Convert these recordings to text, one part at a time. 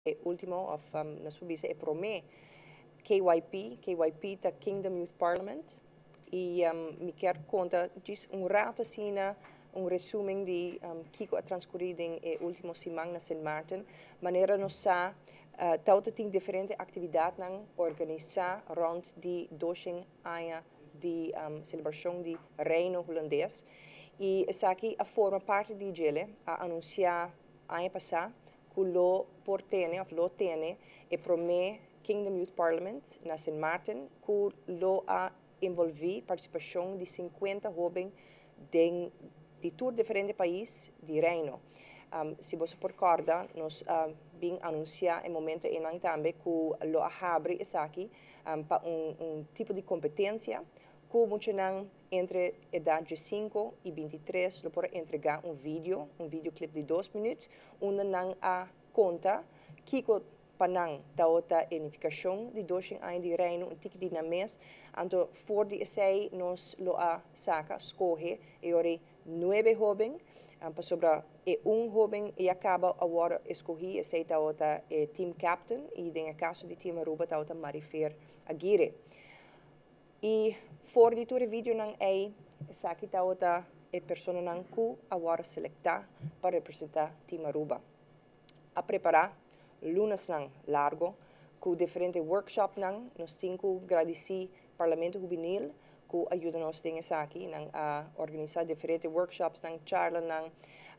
Ultimo, of nos por bisa e prome KYP, KYP ta Kingdom Youth Parliament, y mi kier conta djis un rato asina, un resumen di kico a transcuri den e ultimo siman na Sint Maarten. Manera nos sa, tawata tin diferente actividadnan organisa rond di 200 aña di celebracion di Reino Hulandes. Y esaki a forma parti di dje. A anuncia aña pasa cu lo por tene, of lo tene, e prome Kingdom Youth Parliament na Sint Maarten, cu lo a envolvi participacion di 50 hoben di tur diferente pais di Reino. Si bo por corda, nos bin anuncia e momento ey tambe cu lo a habri esaki pa un tipo di competencia cu muchanan entre edad di 5 y 23 lo por entrega un video, un videoclip di 2 minuut, unda nan a conta kico pa nan ta e nificacion di 200 aña di Reino, un tiki di nan mes. Anto for di esey nos lo a saca, scoge, e ora nuebe hoben, pasobra e un hoben a caba awor escogi, esey ta e team captain, y den caso di Team Aruba ta Marifer Aguirre. Y for di tur video nan ey, esaki ta e persona nan cu awor selecta pa representa Team Aruba. A prepara lunanan largo cu diferente workshop nan. Nos tin cu gradici Parlamento Hubenil cu a yuda nos den esaki. Nan a organisa diferente workshops nan, charla nan,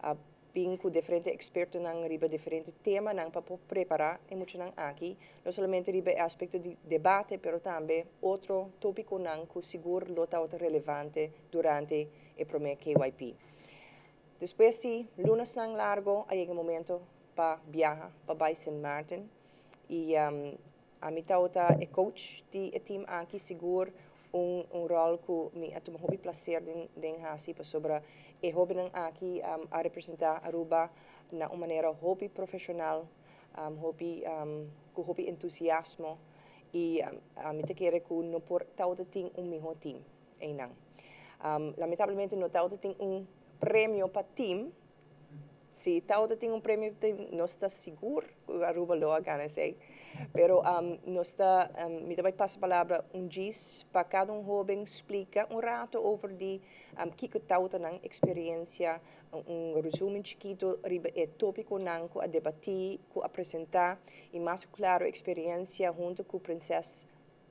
a bin cu diferente experto nan riba diferente tema nan pa prepara e muchanan aki, no solamente riba aspecto di debate, pero tambe otro topico nan cu sigur lo ta relevante durante e prome KYP. Despues di lunanan largo, a yega e momento pa biaha pa bay St. Martin y ami ta e coach di e team aki, sigur un rol cu mi a tuma hopi placer den hasi, pasobra e hobennan aki a representa Aruba na un manera hopi profesional, hopi cu hopi entusiasmo, y ami ta kere cu no por tawata tin un miho team eynan. Lamentablemente no tawata tin un premio pa team. Si tawata tin un premio, nos ta sigur cu Aruba lo a gana esey. Pero nos ta, mi ta bay pasa palabra un djis pa cada un hoben splica un rato over di kico tawata nan experiencia, un resumen chikito riba e topico nan cu a debati, cu a presenta, y mas claro experiencia hunto cu Prinses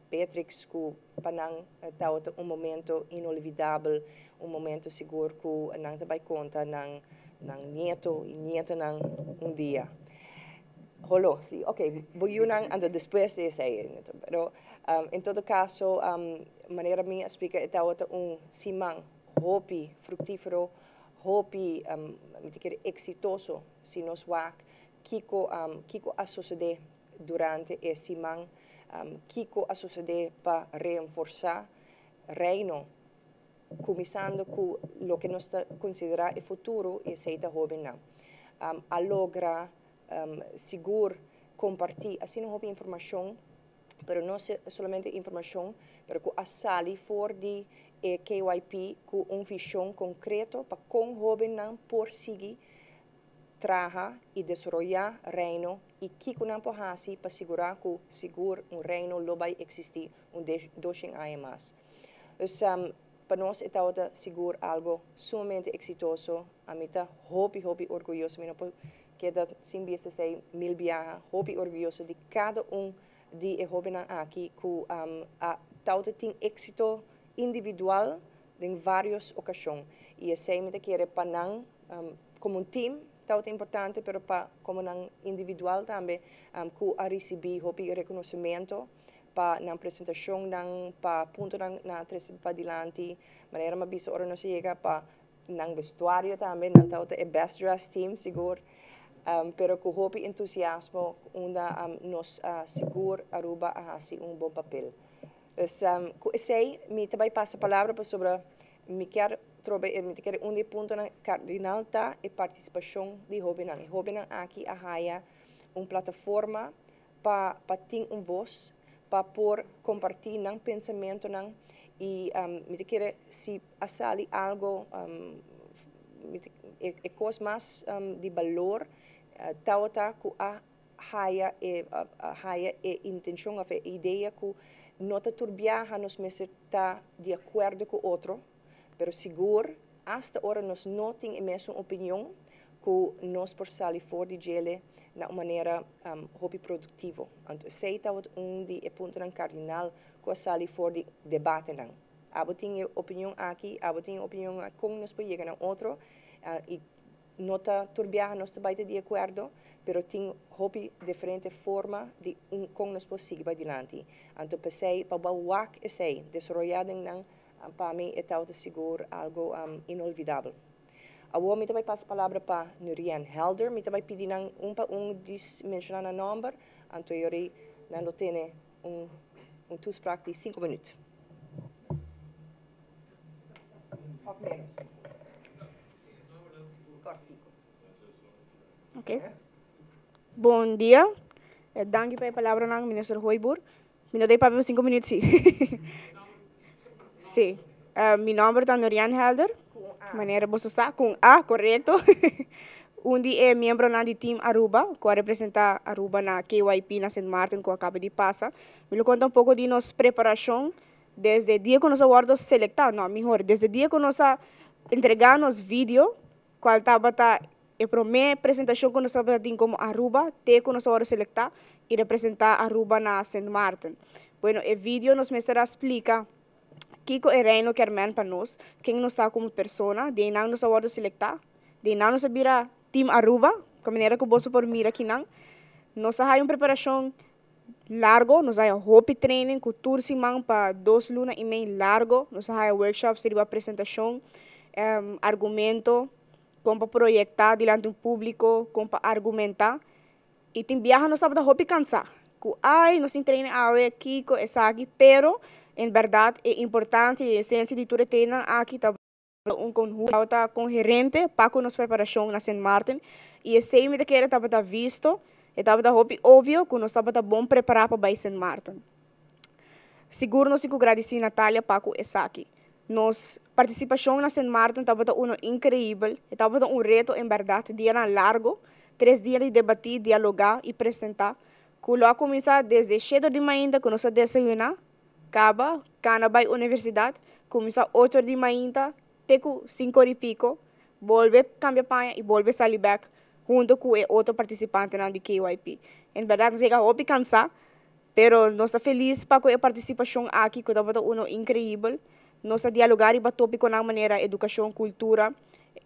Beatrix, cu pa nan tawata un momento inolvidabel, un momento sigur cu nan ta bay conta nan nieto y nietonan un dia. Holo, si, ok, bo yiunan, anto despues di esey. Pero en todo caso, manera mi a splica, tawata un siman hopi fructifero, hopi mi ta kere exitoso, si nos wak kico a sucede durante e siman, kico a sucede pa reforsa Reino, cuminsando cu loke nos ta considera e futuro, y esey ta hobennan. A logra sigur comparti asina hopi informacion, pero no solamente informacion, pero cu a sali for di e KYP cu un vision concreto pa con hobennan por sigui traha y desaroya Reino y kico nan por hasi pa sigura cu sigur un Reino lo bay existi un 200 aña mas. Dus pa nos ta sigur algo sumamente exitoso. Ami ta hopi, hopi orguyoso. Mi no por keda sin bisa esey mil biaha. Hopi orguyoso di cada un di e hobennan aki cu a tawata tin exito individual den varios ocasion. Y esey mi ta kere pa nan como un team ta importante, pero pa como nan individual tambe, cu a ricibi hopi reconocimento pa nan presentacion nan, pa punto nan nan trece pa dilanti, manera mi a bisa ora nos yega pa nan vestuario tambe, nan ta e best dressed team sigur, pero cu hopi entusiasmo unda nos sigur Aruba a hasi un bon papel. Dus cu esey mi ta bay pasa palabra pasobra mi kier trobe, mi kier un di punto cardinal ta e participacion di hobennan. E hobennan aki a haya un plataforma pa tin un voz, pa por comparti nan pensamentonan, y mi kier si a sali algo e cos mas di balor tawata cu a haya e haya e intencion of e idea cu no ta tur biaha nos mester ta di acuerdo cu otro, pero sigur hasta ora nos no tin e mesun opinion cu nos por sali for di djele na un manera hopi productivo. Anto esey tabata un di e puntonan cardinal cu a sali for di debatenan. Abo tin e opinion aki, abo tin e opinion aki, con nos por yega na otro? Y no ta tur biaha nos ta bay ta di acuerdo, pero tin hopi diferente forma di un con nos por sigui bay dilanti. Anto p'esey, pa bo wak esey desaroya den nan, pa mi e tabata sigur algo inolvidabel. Awor mi ta bay pasa palabra pa Nurien Helder. Mi ta bay pidi nan un pa un di menciona nan nomber, anto yori nan lo tene un un toespraak di cinco minuut. Of menos. Cortico. Ok. Bon dia. Danki pa e palabranan, Minister Hooyboer. Mi no ta papia pa 5 minuut, si. Si. Mi nomber ta Norian Helder. Manera boso sa, cu un A, corecto. Un di e miembronan di Team Aruba, cu a representa Aruba na KYP na Sint Maarten, cu a caba di pasa. Mi lo conta un poco di nos preparacion desde dia cu nos a wordo selecta, no, mihor, desde dia cu nos a entrega nos video, cual tabata e prome presentacion cu nos tabata tin como Aruba, te cu nos a wordo selecta y representa Aruba na Sint Maarten. Bueno, e video nos mester a splica kico e Reino kier men pa nos, ken nos ta como persona, di einan nos a wordo selecta, di einan nos a bira Team Aruba, cu manera cu boso por mira akinan. Nos a haya un preparacion largo, nos a haya hopi training cu tur siman pa 2 luna y mei largo, nos a haya workshops riba presentacion, argumento, con pa proyecta dilanti un publico, con pa argumenta. Y tin biaha nos tabata hopi cansa, cu ay, nos tin training awe, kico, esaki, pero en berdad e importancia y esencia di tur e training aki ta un conjunto ta coherente pa cu nos preparacion na Sint Maarten, y esey mi ta kere tabata visto, e tabata hopi obvio cu nos tabata bon prepara pa bay Sint Maarten. Sigur nos tin cu gradici Natalia pa cu esaki. Nos participacion na Sint Maarten tabata uno increibel, e tabata un reto en berdad, dianan largo, 3 dia di debati, dialoga y presenta, cu lo a cuminsa desde 7 di mainta cu nos a desayuna, caba, cana bay universidad, cuminsa 8 di mainta, te cu 5 y pico, bolbe cambia paña y bolbe sali back junto cu e otro participantenan di KYP. En berdad nos llega hopi cansa, pero nos ta feliz pa cu e participacion aki, cu tabata uno increibel. Nos a dialogar riba topiconan manera educacion, cultura,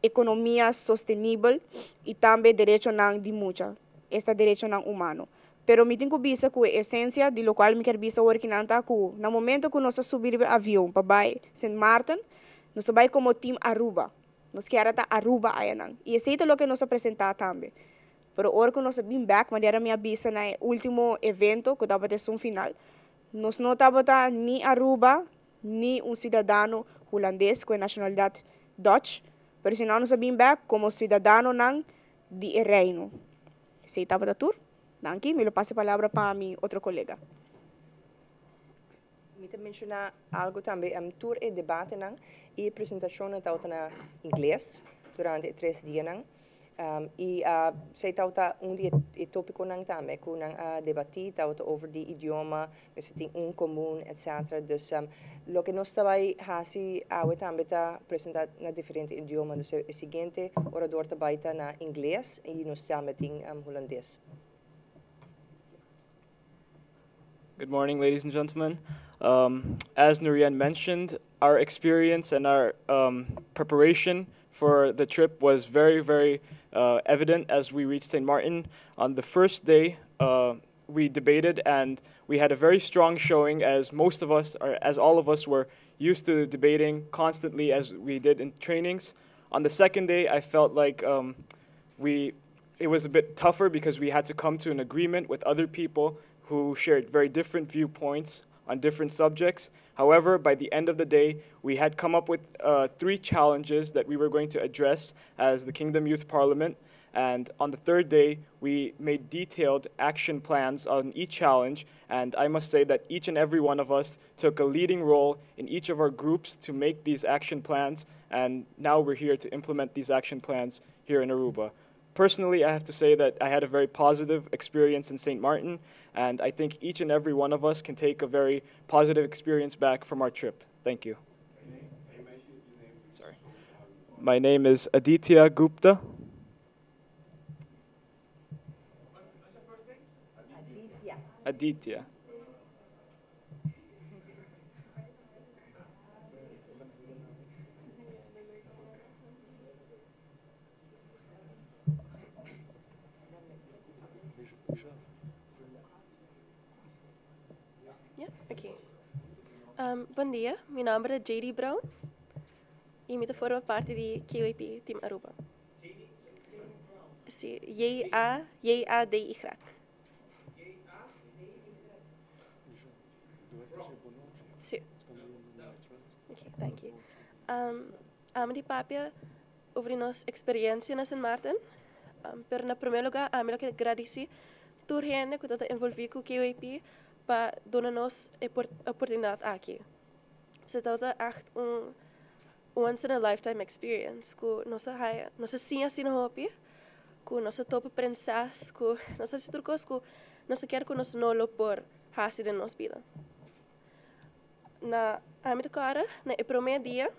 economia sostenibel y tambe derechonan di mucha, esta derechonan humano. Pero mi tin cu bisa cu e esencia di locual mi kier bisa awor kinan ta cu na momento cu nos a subi riba avion pa bay Sint Maarten, nos a bay como Team Aruba. Nos kier ta Aruba ayanan. Y esey ta loke nos a presenta tambe. Pero ora cu nos a bin back, manera mi a bisa na e ultimo evento, cu tabata esun final, nos no tabata ni Aruba, ni un ciudadano hulandes cu e nacionalidad Dutch, pero si no nos a bin back como ciudadanonan di e reino. Esey tabata tur. Danki, mi lo pasa e palabra pa mi otro colega. Mi ta menciona algo tambe, tur e debatenan y e presentacionnan tabata na ingles durante e 3 dianan. Y esey tabata un di e topiconan tambe cu nan a debati, tabata over di idioma, mester tin un comun, etcetera. Dus loke nos ta bay haci awe tambe ta presenta na diferente idioma. Dus e siguiente orador ta bay ta na ingles y nos tambe tin hulandes. Good morning, ladies and gentlemen. As Nurian mentioned, our experience and our preparation for the trip was very, very evident as we reached St. Martin. On the first day, we debated and we had a very strong showing, as most of us, or as all of us, were used to debating constantly as we did in trainings. On the second day, I felt like it was a bit tougher because we had to come to an agreement with other people who shared very different viewpoints on different subjects. However, by the end of the day, we had come up with 3 challenges that we were going to address as the Kingdom Youth Parliament. And on the third day, we made detailed action plans on each challenge. And I must say that each and every one of us took a leading role in each of our groups to make these action plans. And now we're here to implement these action plans here in Aruba. Personally, I have to say that I had a very positive experience in St. Martin, and I think each and every one of us can take a very positive experience back from our trip. Thank you. Sorry. My name is Aditya Gupta. Aditya. Aditya. Yeah, okay. Bon dia, mi nomber ta JD Brown y mi ta forma parti di KYP Team Aruba. Si, J-A-J-A-D-Y. Si. Okay, thank you. Ami di papia over nos experiencia na Sint Maarten. Pero na prome lugar, ami lo kier gradici tur hende cu ta envolvi cu KYP pa duna nos e oportunidad aki. So ta echt un once in a lifetime experience cu nos a haya, nos a siña asina hopi, cu nos a topa prinses, cu nos a haci tur cos cu nos a kier cu nos no lo por haci den nos bida. Na ami ta corda na e prome dia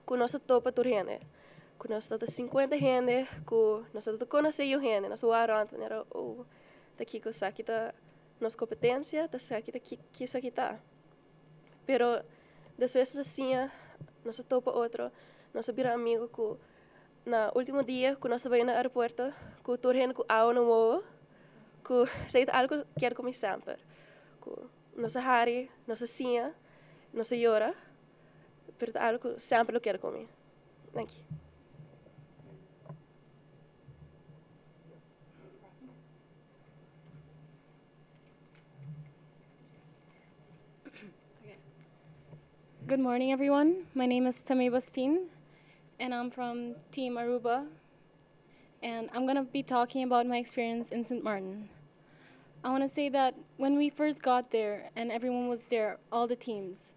cu nos a topa tur hende, cu nos ta 50 hende, cu nos ta conoce yu hende, nos a wak rond manera, oh, ta kico esaki ta nos competencia, ta esaki ta ki esaki ta. Pero despues nos a siña, nos a topa otro, nos a bira amigo cu na ultimo dia cu nos a bay na aeropuerto, cu tur hende cu awa na wowo, cu esaki ta algo cu kier cu mi semper, cu nos a hari, nos a siña, nos a yora, pero ta algo cu semper lo kier cu mi. Danki. Good morning, everyone. My name is Tammy Bastien, and I'm from Team Aruba. And I'm going to be talking about my experience in St. Martin. I want to say that when we first got there, and everyone was there, all the teams,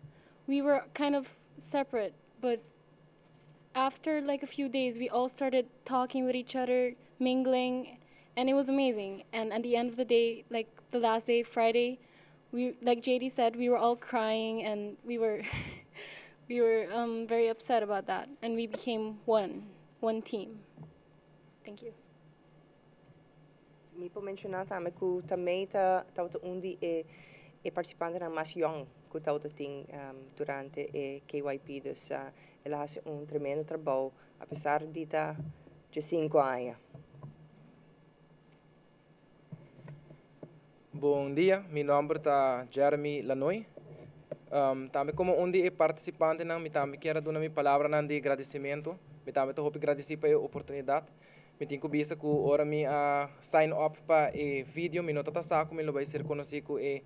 we were kind of separate, but after a few days, we all started talking with each other, mingling, and it was amazing. And at the end of the day, the last day, Friday, like JD said, we were all crying, and we were very upset about that, and we became one team. Thank you. Mi por menciona tambe cu tambe ta un di e participantenan mas young cu tabatin durante e KYP, dus el a haci un tremendo trabou, apesar di ta 5 aña. Bon dia, mi nomber ta Jeremy Lanoy. Tambe como un di e participantenan, mi tambe kier duna mi palabranan di agradecimento. Mi tambe ta hopi gradici pa e oportunidad. Mi tin cu bisa cu ora mi a sign up pa e video, mi no tabata sa cu mi lo bay ser conoci cu e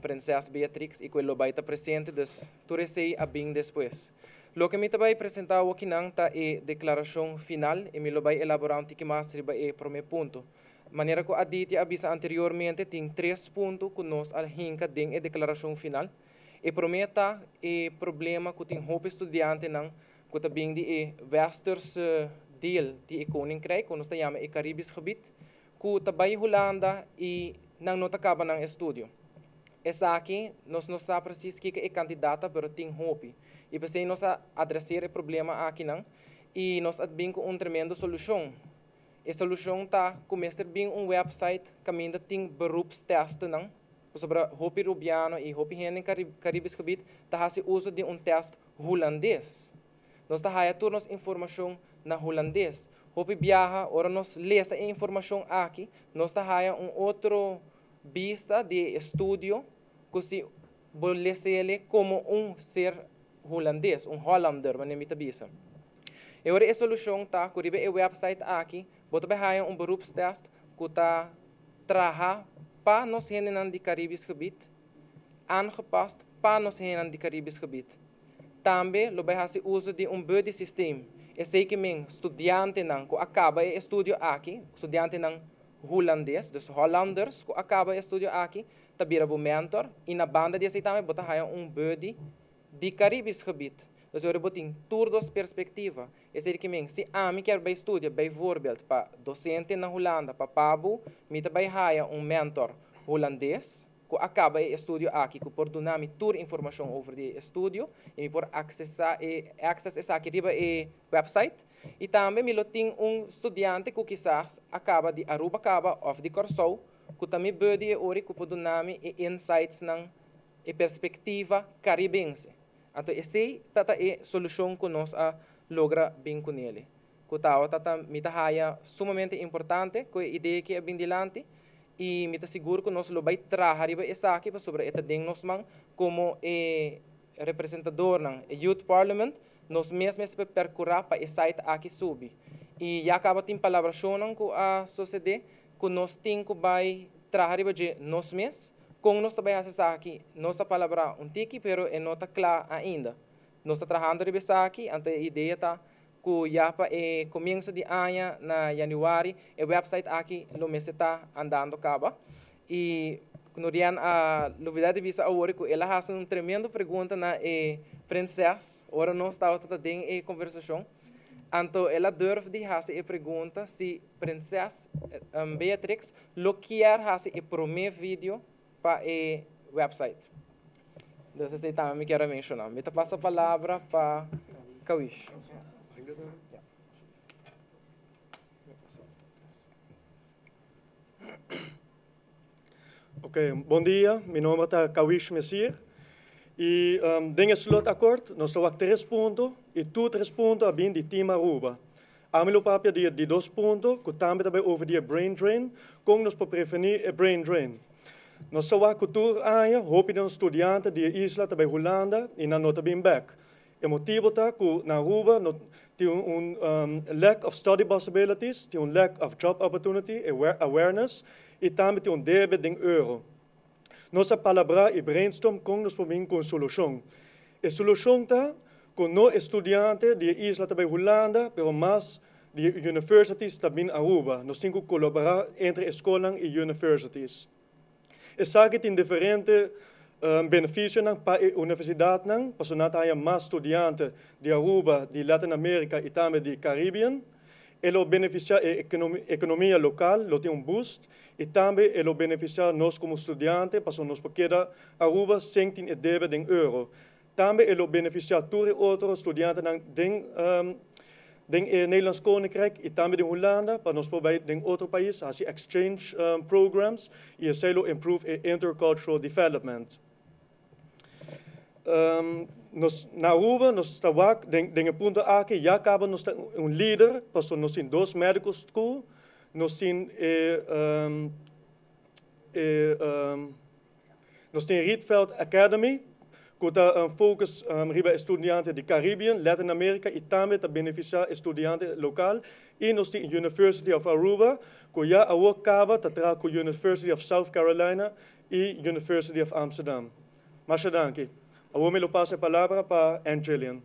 Prinses Beatrix y cu lo bay ta presente, dus tur esey a bin despues. Loke mi ta bay presenta akinan ta e declaracion final y mi lo bay elabora un tiki mas riba e prome punto. Manera cu Aditya a bisa anteriormente, tin 3 punto cu nos a hinca den e declaracion final. E prome ta e problema cu tin hopi studiantenan cu ta bin di e westerse deel di e Koninkrijk, cu nos ta yama e Caribisch gebied, cu ta bay Hulanda y nan no ta caba nan estudio. Esaki, nos no sa precies kico e cantidad ta, pero tin hopi. Y pesey nos a adresera e problema akinan, y nos a bin cu un tremendo solucion. E solucion ta cu mester bin un website caminda tin beroepstesten, sobre hopi Rubiano y hopi hende Caribisch gebied, ta haci uso di un test hulandes. Nos ta haya tur nos informacion na hulandes. Hopi biaha, ora nos lesa e informacion aki, nos ta haya un otro vista di estudio, cu si bo lesele como un ser hulandes, un Hollander, manera mi ta bisa. E ora e solucion ta, cu riba e website aki, bo ta haya un beroepstest cu ta traha pa nos hendenan di Caribisch gebied, aangepast pa nos hendenan di Caribisch gebied. Tambe lo bay haci uso di un buddy system. Esey kiermen studiantenan cu a caba e estudio aki, studiantenan hulandes, dus Hollanders, cu a caba e estudio aki, ta bira bo mentor, y na banda di esey tambe bo ta haya un buddy di Caribisch gebied. Dus ora bo tin tur dos perspectiva. Esei ke men, si ami kier bai studia, bijvoorbeeld, pa docente na Hulanda, pa PABO, mi ta bai haya un mentor hulandes, ku a kaba e estudio aki, ku por duna mi tur informashon over di estudio, i mi por aksesá e access esaki riba e website. I tambe mi lo tin un studiante ku kisas a kaba di Aruba kaba òf di Kòrsou, ku ta mi buddy e ori ku por duna mi e insights nan, e perspektiva karibense. Anto esei ta ta e solushon ku nos a logra bin kunele. Ku tabata ta mi ta haya sumamente importante ku e idea aki a bin dilanti i mi ta sigur ku nos lo bai traha riba esaki pasobra e ta den nos man komo e representadornan, e Youth Parliament, nos mes mester perkurá pa e site aki subi. I ya kaba tin palabrashonnan ku a sosede ku nos tin ku bai traha riba dje nos mes. Kon nos ta bai hasi esaki? Nos a palabrá un tiki pero e no ta kla ainda. Nos ta trahando riba esaki, anto e idea ta ku ya pa e komienso di aña na yanüari e website aki lo mester ta andando kaba. I Nurian a lubidá di bisa awor ku el a hasi un tremendo pregunta na e prinses ora nos tabata ta den e konversashon. Anto el a durf di hasi e pregunta si prinses Beatrix lo kier hasi e promé video pa e website. Dus esei tambe mi kier a menshoná. Mi ta pasa palabra pa Kawish. Ok, bon dia. Mi nomber ta Kawish Messier. I den e slotakkoord nos ta wak tres punto i tur tres punto a bin di Team Aruba. Ami lo papia di e di dos punto ku tambe ta bai over di e brain drain, kon nos por prevení e brain drain. Nos sa wak ku tur aña hopi di nos studiante di e isla ta bai Hulanda i nan no ta bin bèk. E motibu ta ku na Aruba no tin un lack of study possibilities, tin un lack of job opportunity, awareness i tambe tin un debe den euro. Nos a palabrá i brainstorm kon nos por bin ku un solushon. E solushon ta ku no e studiante di e isla ta bai Hulanda, pero mas di e universities ta bin Aruba. Nos tin ku kolaborá entre e skolnan i universities. Esaki tin diferente benefisionan pa e universidatnan, pasobra nan ta haña mas studiante di Aruba, di Latin America i tambe di Caribbean. E lo benefisiá e ekonomia lokal, lo tin un boost i tambe e lo benefisiá nos komo studiante pasobra nos por keda Aruba sin tin e debe den euro. Tambe e lo benefisiá tur e otro studiantenan den den e Nederlands Koninkrijk i tambe den Hulanda pa nos por bai den otro pais hasi exchange programs i esei lo improve e intercultural development. Nos na Aruba nos ta wak den den e punto aki ya kaba nos ta un lider pasobra nos tin dos medical school, nos tin e e nos tin Rietveld Academy ku ta focus riba e studiante di Caribbean, Latin America i tambe ta benefisiá e studiante lokal i nos tin University of Aruba ku ya awor kaba ta traha ku University of South Carolina i University of Amsterdam. Masha danki. Awor mi lo pasa e palabra pa Angelian.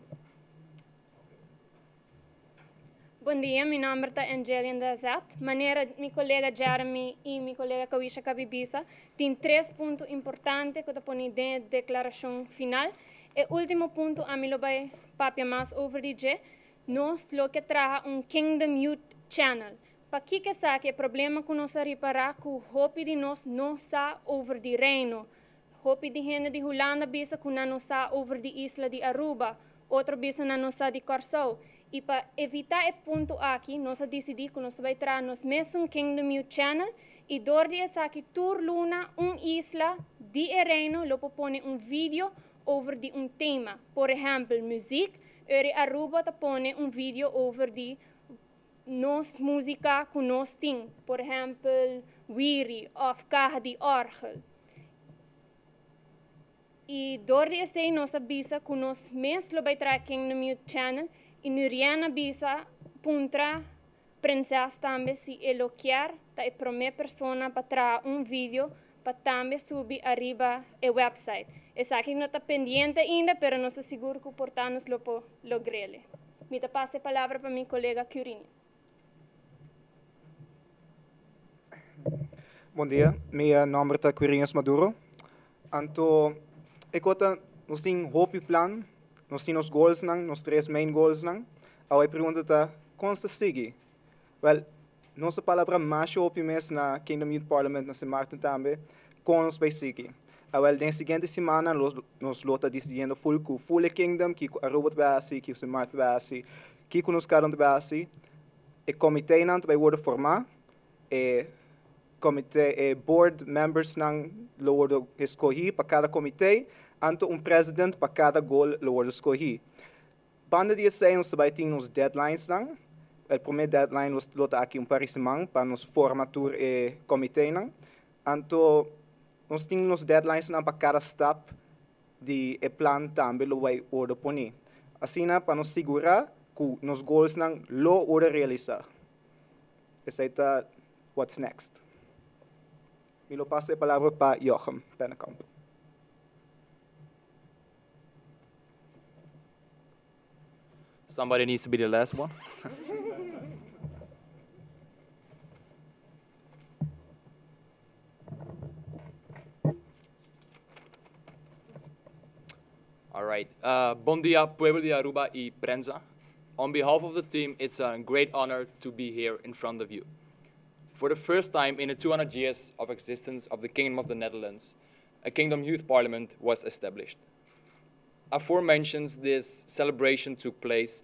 Bon dia, mi nomber ta Angelian Dazet. Manera mi kolega Jeremy i mi kolega Kawisha kabi bisa, tin tres punto importante ku ta pone den e deklarashon final. E último punto ami lo bai papia mas over di dje. Nos lo ke traha un Kingdom Youth Channel. Pakiko esaki? E problema ku nos a ripará ku hopi di nos no sa over di Reino. Hopi di hende di Hulanda bisa ku nan no sa over di isla di Aruba, otro bisa nan no sa di Kòrsou. I pa evitá e punto aki nos a disidí ku nos ta bai traha nos mesun Kingdom Youth Channel i dor di esaki tur luna un isla di e Reino lo por pone un video over di un tema. Por ehèmpel muzik, Uri Aruba ta pone un video over di nos músika ku nos tin, por ehèmpel wiri òf kaha di òrgel. I dor di esei nos a bisa ku nos mes lo bai traha Kingdom Youth Channel i Nurienne a bisa puntra Prinses tambe si e lo kier ta e promé persona pa traha un video pa tambe subi ariba e website. Esaki no ta pendiente ainda pero nos ta sigur ku por ta nos lo por logr'ele. Mi ta pasa e palabra pa mi kolega Curinius. Bon dia, mi nomber ta Quirinius Maduro. Anto e kota nos tin hopi plan, nos tin nos goalsnan, nos tres main goalsnan. Awor e pregunta ta, kon nos ta sigui? Wèl, nos a palabra masha hopi mes na Kingdom Youth Parliament na Sint Maarten tambe, kon nos bai sigui. Awèl, den e siguiente simannan nos lo ta disidiendo ful ku ful e Kingdom, kiko Aruba ta bai hasi, kiko Sint Maarten ta bai hasi, kiko nos kada un ta bai hasi. E komiténan ta bai wòrdu formá, e komité, e board membersnan lo wòrdu eskohí pa kada komité, anto un president pa kada goal lo wòrdu skohí. Banda di esei nos ta bai tin nos deadlinesnan. E promé deadline lo ta aki un par di siman pa nos forma tur e komiténan. Anto nos tin nos deadlinesnan pa kada stap di e plan tambe lo bai wòrdu poní. Asina pa nos sigurá ku nos goalsnan lo wòrdu realisá. Esei ta what's next. Mi lo pasa e palabra pa Jochem Pennekamp. Somebody needs to be the last one. All right. Bon dia, pueblo di Aruba y prensa. On behalf of the team, it's a great honor to be here in front of you. For the first time in the 200 years of existence of the Kingdom of the Netherlands, a Kingdom Youth Parliament was established. Aforementioned, this celebration took place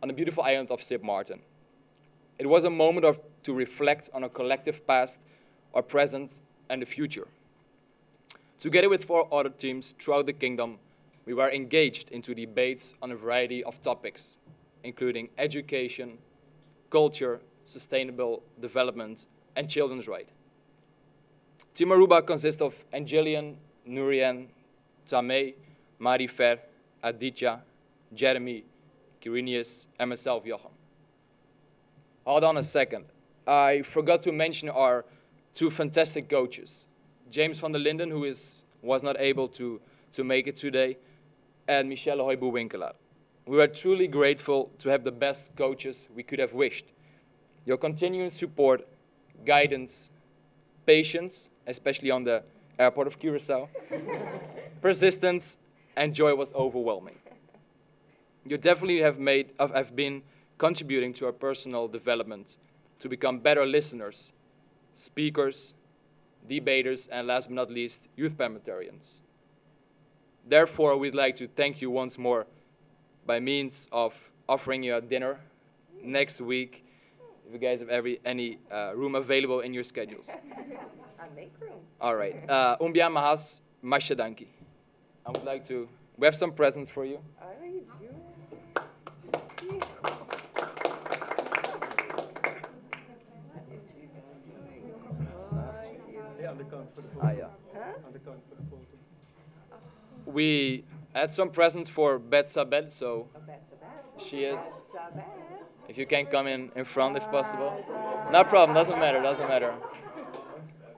on the beautiful island of Sint Maarten. It was a moment of, to reflect on our collective past, our present, and the future. Together with four other teams throughout the kingdom, we were engaged into debates on a variety of topics, including education, culture, sustainable development, and children's rights. Team Aruba consists of Angelian, Nurian, Tamei, Marifer, Aditya, Jeremy, Quirinius, and myself, Jochem. Hold on a second. I forgot to mention our two fantastic coaches, James van der Linden, who is, was not able to, to make it today, and Michelle Hooyboer-Winkelaar. We are truly grateful to have the best coaches we could have wished. Your continuing support, guidance, patience, especially on the airport of Curacao, persistence, and joy was overwhelming. You definitely have made have been contributing to our personal development to become better listeners, speakers, debaters, and last but not least, youth parliamentarians. Therefore, we'd like to thank you once more by means of offering you a dinner next week if you guys have every, any room available in your schedules. I make room. All right. Un biaha mas masha danki. I would like to, we have some presents for you. Ay, Dios. Aan de kant voor de foto. Ah, ja. Aan de kant voor de foto. We had some presents for Betsabet, so Oh, Betsabet. she is, Betsabet. if you can come in front if possible. No problem, doesn't matter, doesn't matter.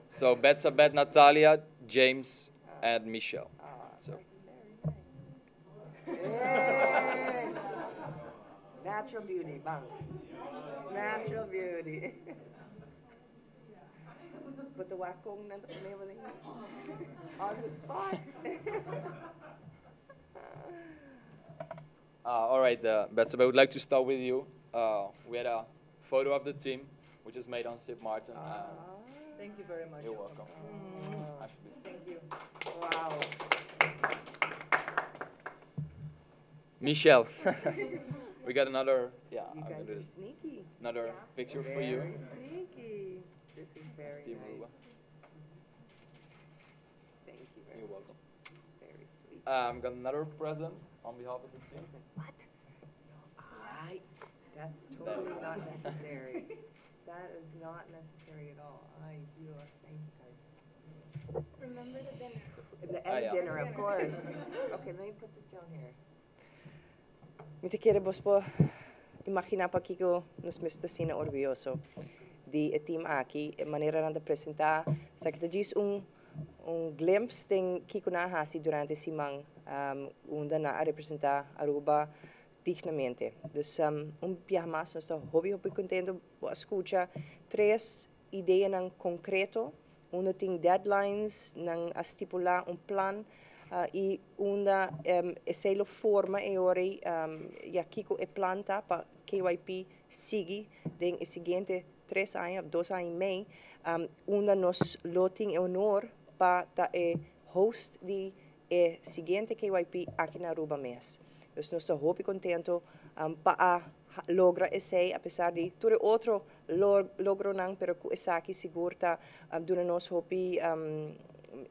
So Betsabet, Natalia, James, and Michelle. So. Hey. Natural beauty, bang. Natural beauty. But the wakong na on the spot. All right, Betsabet, I would like to start with you. We had a photo of the team, which is made on Sint Maarten. Thank you very much. You're welcome. Thank you. Wow. Michelle, we got another. Yeah, You I'm guys gonna do are this. sneaky. Another picture for you. Very sneaky. This is very Team nice. Aruba. Thank you very You're much. welcome. Very sweet. Got another present on behalf of the team. What? I. That's totally not necessary. That is not necessary at all. Ay, Dios, thank you guys. Remember the dinner. And the Ah, and yeah. dinner, of course. Okay, let me put this down here. Mi ta kere boso por imaginá pakiko nos mester ta asina orguyoso di e team aki, e manera nan ta presentá, esaki ta djis un un glimpse den kiko nan a hasi durante siman um, unda nan a representá Aruba dignamente. Dus um, un biaha mas nos ta hopi hopi kontento bo a skucha tres ideanan konkreto, unda tin deadlines, nan a stipulá un plan. Y unda esey lo forma e ora ya kico e plan ta pa KYP sigui den e siguiente 3 aña, 2 aña y mey, unda nos lo tin e honor pa ta e host di e siguiente KYP aki na Aruba mes. Dus nos ta hopi contento pa a logra esey, apesar di tur otro logronan, pero cu esaki sigur ta duna nos hopi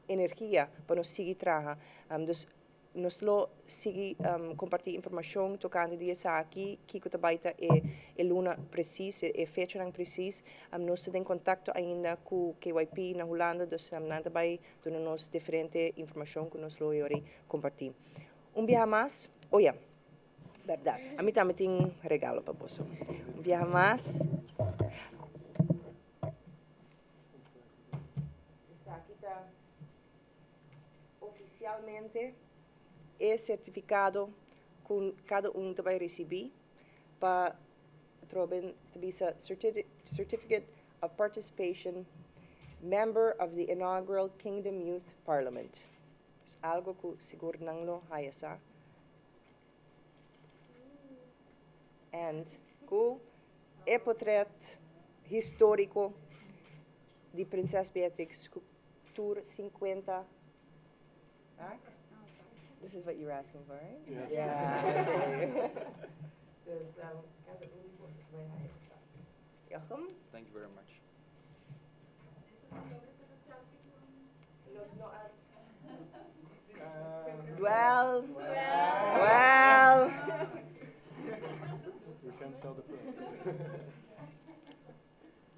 energia pa nos sigui traha. Dus nos lo sigui comparti informacion tocante di esaki, kico tambe ta e luna precies, e fecha precies. Nos ta den contacto ainda cu KYP na Hulanda, dus nan tambe duna nos diferente informacion cu nos lo comparti. Un biaha mas, oh ja, berdad. Ami tambe tin regalo pa bo. Un biaha mas. Esaki ta oficialmente e certificado cu cada un ta bay ricibi pa troben bisa Certificate of Participation, Member of the Inaugural Kingdom Youth Parliament. Ta algo cu sigur nan lo haya sa. And cu e portret historico di Prinses Beatrix tur 50. Huh? This is what you were asking for, right? Yes. Yeah. Dus cada un di boso bay haya esaki. Jochem? Thank you very much. Nos no a. Well, well. We can't tell the press.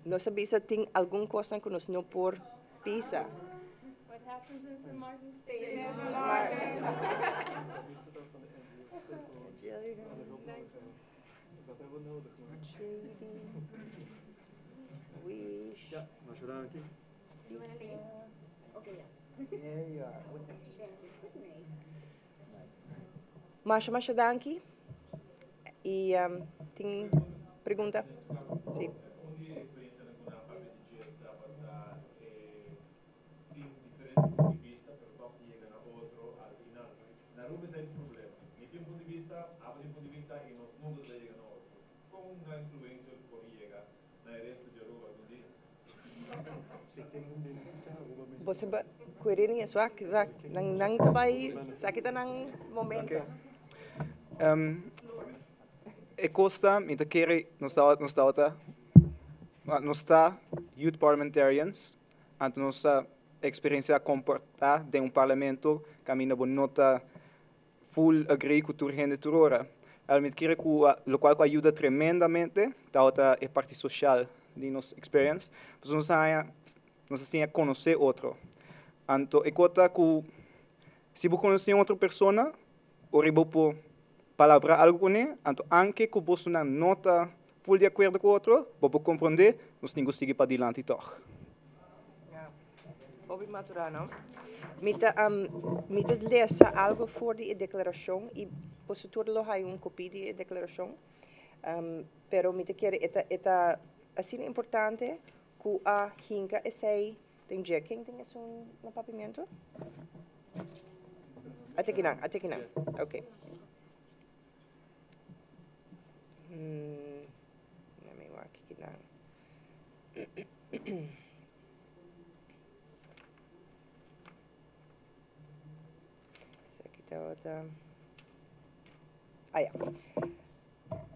Nos a bisa tin algun cos cu nos no por bisa. What happens in St. Martin stays in St. Martin. Dat hebben we nodig. Maar. Wish. Ja, masha danki. There you are. Masha, masha danki. Y tin pregunta? Si. Un di e experiencianan cu nan a papia di dje tabata tin diferente punto di vista, pero toch yega na otro al final. Na Aruba esey ta un problema. Mi tin un punto di vista, abo tin un punto di vista y nos nunca ta yega na otro. Con un influencer por yega na e resto di Aruba algun dia? Si tin un diferencia, Aruba mes. Bo kier ni swak, swak. Nan nan tambe, esaki ta nan momento. E cos ta, mi ta kere, nos ta youth parliamentarians, anto nos experiencia comporta den un parlamento caminda bo no ta full agree cu tur hende tur ora. El mi ta kere cu locual cu a yuda tremendamente, ta e parti social di nos experience, pues nos asina conoce otro. Anto e cos ta cu si bo conoce otro persona, ora bo por palabra algo cu ne, anto aunke cu bo no ta full di acuerdo cu otro, bo por comprende, nos tin cu sigui pa dilanti toch. Ja. Bobby Maturano. Mi ta lesa algo for di declaracion y boso tur lo haya un copia di declaracion. Pero mi ta kere e ta asina importante cu a hinca esey den dje. Ken tin esun na Papiamento? Ata akinan, ata akinan. Ok. Let me wak akinan. Esaki ta otro. Ah, ja.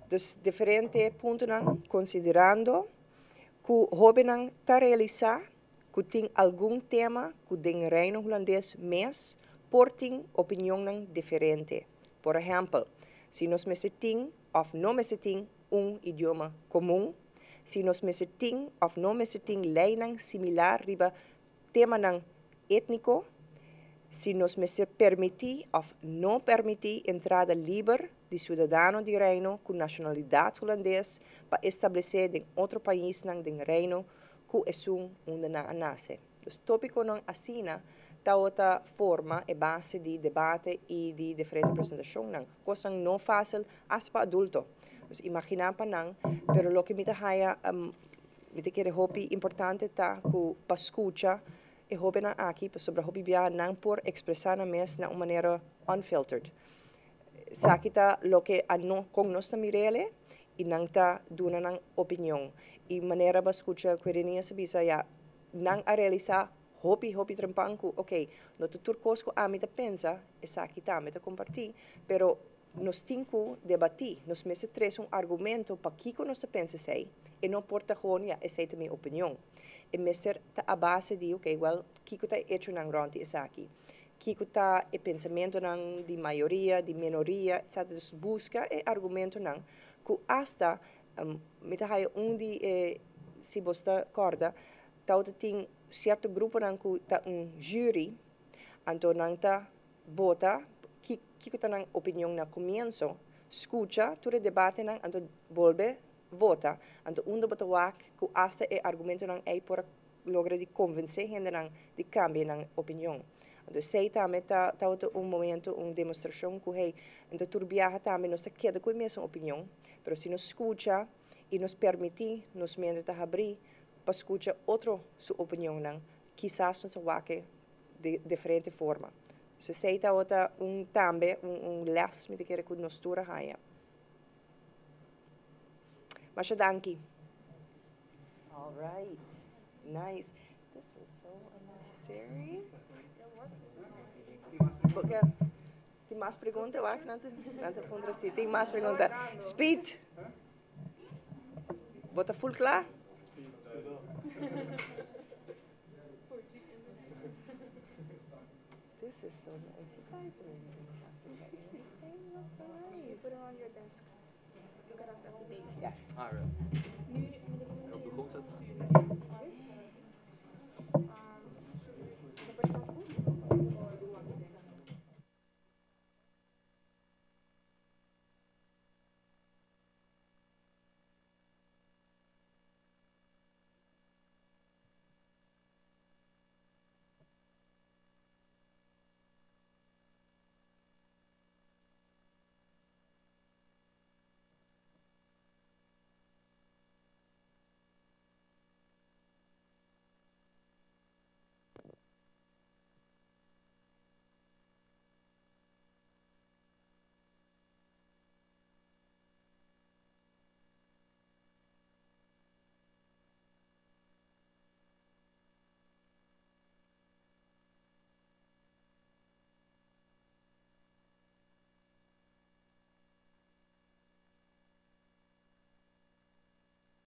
Dus diferente puntonan, considerando cu hobennan ta realisa cu tin algun tema cu den Reino Hulandes mes por tin opinionnan diferente. Por ehempel, si nos mester tin of no mester tin un idioma comun, si nos mester tin of no mester tin leynan similar riba temanan etnico, si nos mester permiti of no permiti entrada liber di ciudadano di Reino cu nacionalidad Hulandes pa establece den otro paisnan den Reino cu esun unda nan a nace. Dus topiconan asina ta otro forma e base di debate y di diferente presentacionnan. Cos no facil hasta pa adulto. Dus imagina pa nan, pero loke mi ta haya mi ta kere hopi importante ta cu pa scucha. e hobennan aki pasobra hopi bia nan por expresa nan mes na un manera unfiltered. Esaki ta loke a no con nos ta mirele y nan ta duna nan opinion. Y manera bo a scucha Quirinius a bisa ya nan a realisa hopi hopi trempan cu ok no ta tur cos cu ami ta pensa esaki tambe ta comparti pero nos tin cu debati, nos mester trece un argumento pakico nos ta pensa esey, e no por ta gewoon ya esey ta mi opinion. E mester ta a base di ok well kico ta e echonan rond di esaki, kico ta e pensamentonan di mayoria, di menoria etc. Dus busca e argumentonan cu hasta mi ta haya un di e si bo ta corda tawata tin cierto gruponan cu ta un jury anto nan ta vota kiko ta nan opinion na comienso, scucha tur e debatenan anto bolbe vota, anto unda bo ta wak cu hasta e argumentonan ey por a logra di convence hendenan di cambia nan opinion. Anto esey tambe ta tabata un momento, un demostracion cu hey, anto tur biaha tambe nos ta keda cu e mesun opinion, pero si nos scucha y nos permiti nos mente ta habri pa scucha otro su opinionnan, kisas nos ta wak e di diferente forma. So esey tabata un tambe un un les mi ta kere cu nos tur a haya. Masha danki. All right. Nice. This was so unnecessary. Porque tin mas pregunta wak nan ta nan ta puntra si tin mas pregunta. Speed. Bo ta full kla? This is so nice. You guys really didn't have to get anything. That's so nice. You put it on your desk. Look at us every day. Yes. Ah, right. Op de grond zetten?